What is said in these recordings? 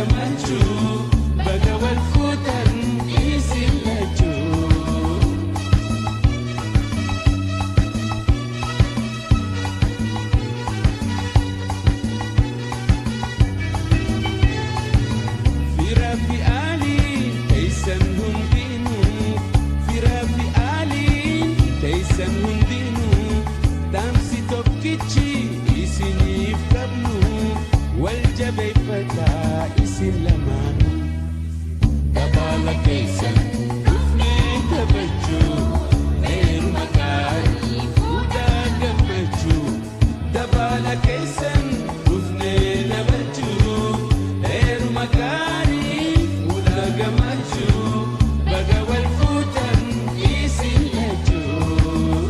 Gammachuu baga wal fuutan isin lachuu. Firaa fi aaliin teessan hundinuu, firaa fi aaliin teessan hundinuu, dhaamsi tokkichi isiniif qabnu, wal jabeeffataa isin lamaanuu. Dabaala keessan dhufnee taphachuu, heeruma gaarii fuudhaa gammachuu. Dabaala keessan dhufnee taphachuu, heeruma gaarii fuudhaa gammachuu. Baga wal fuutan isin lachuu.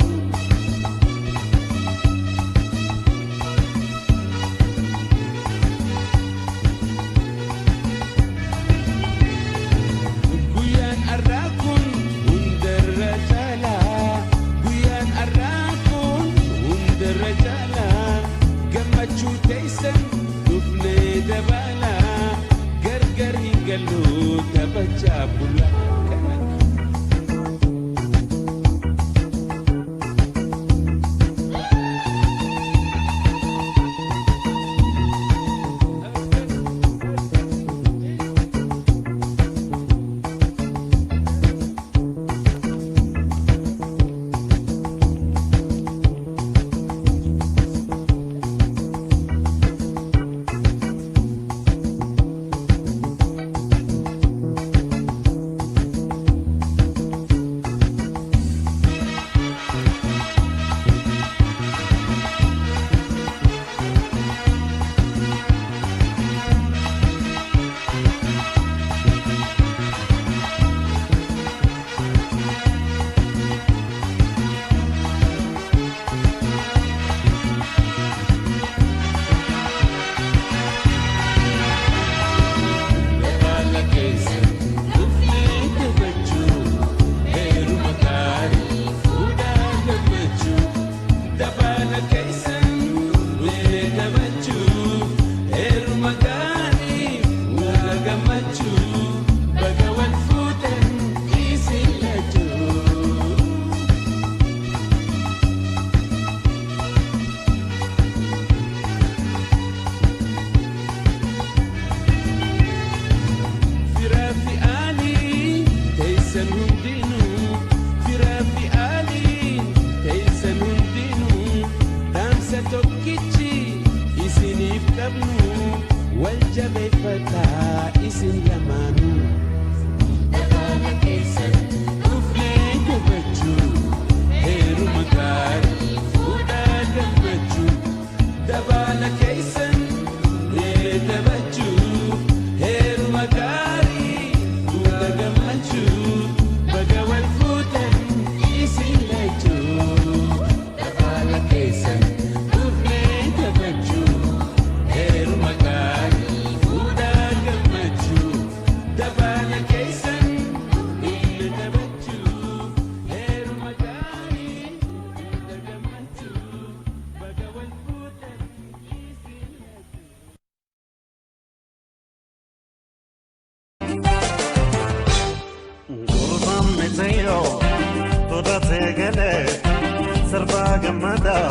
Guyyaan har'aa kun hundarra caalaa, guyyaan har'aa kun hundarra caalaa, gammachuu teessan dhufnee dabalaa, gargar hin gallu taphachaa bulaa kana. Dabaala keessan dhufnee taphachuu, heeruma gaarii fuudhaa gammachuu. Dabaala keessan dhufnee taphachuu, heeruma gaarii fuudhaa gammachuu. Baga wal fuutan isin lachuu. Firaa fi aaliin teessan hundinuu, firaa fi aaliin teessan hundinuu, dhaamsa tokkichi isiniif qabnu, wal jabeeffataa isin lamaanuu. Dabaala keessan dhufnee taphachuu, heeruma gaarii fuudhaa gammachuu. Dabaala keessan dhufnee taphachuu, heeruma gaarii fuudha gammachuu. Baga wal fuutan isin lachuu. Dabaala keessan dhufnee taphachuu, heeruma gaarii fuudhaa gammachuu. Dabaala keessan dhufnee taphachuu, heeruma gaarii fuudha gammachuu. Baga wal fuutan isin lachuu. Gurbaan mitiyyoo fudhatee galee sirbaa gammadaa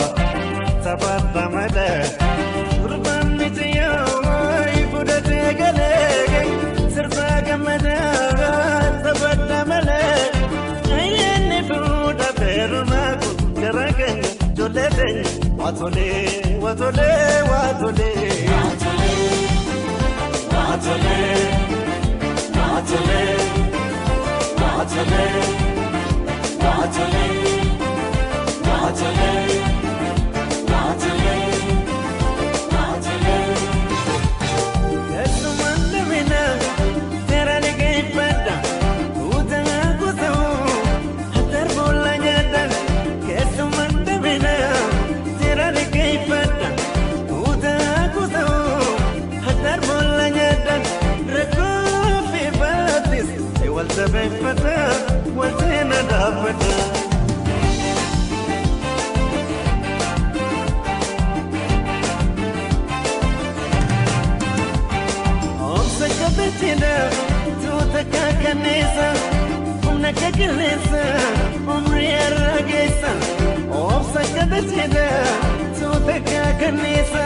taphaadha malee. Gurbaan mitiyyoo fudhatee galee sirbaa gammadaa taphaadha malee. Ayyaanni fuudha feerumaa kun gara keenya ijoollee teenya waatolee waatolee waatolee. Waatolee waatolee. Waatolee, waatolee, waatolee, waatolee, waatolee. Keessumaan lamina seera liqeeffadha guutaa guutuu hatar boolla nyaadha. Keessumaan lamina seera liqeeffadha guutaa guutuu hatar boolla nyaadha. Rakkoo fi baatis wal jabeeffata wal seena dhaabbata. Obsa. Kabachina tuuta kakanneessa humna kakilleessa umrii arrageessa. Obsa kabachina tuuta kakanneessa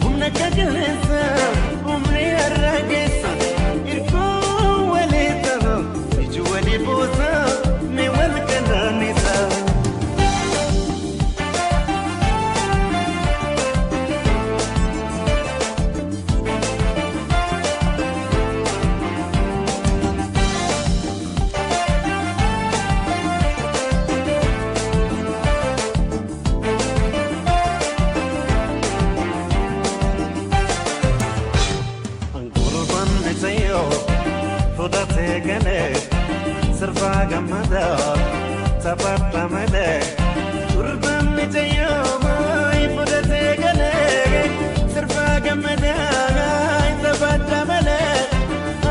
humna kakilleessa umrii arrageessa. Irkoo walii ta'u iji walii buusa mi wal kanaanisa. Gurbaan micayoo fudhatee galee sirbaa gammadaa taphaadha malee. Gurbaan micayoo fudhatee galee sirbaa gammadaa taphaadha malee.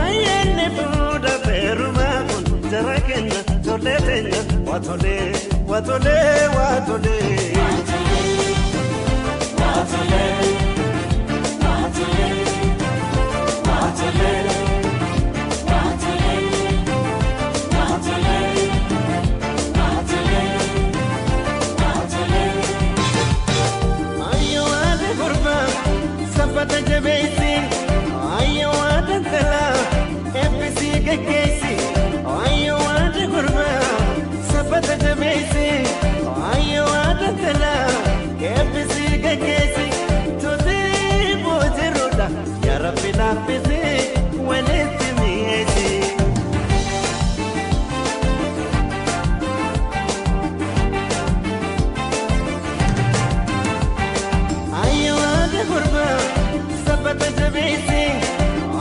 Ayyaanni fuudhatee rumaa kun jara keenya tollee teenya waatolee waatolee waatolee. Ayyoo haadha gurbaa saffata jabeessi. Ayyoo haadha intalaa eebbisii gaggeessi. Ayyoo haadha gurbaa saffata jabeessi. Ayyoo haadha intalaa eebbisii gaggeessi. Tuutii boojiruudha yaa Rabbi laaffisee walitti mi'eessi. Ayyoo haadha gurbaa saffata jabeessi.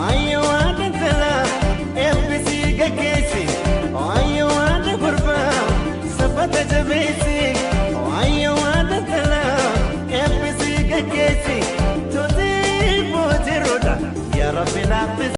Ayyoo haadha intalaa eebbisii gaggeessi. Ayyoo haadha gurbaa saffata jabeessi. Ayyoo haadha intalaa eebbisii gaggeessi. Tuutii boojiruudha yaa Rabbi laaffisee.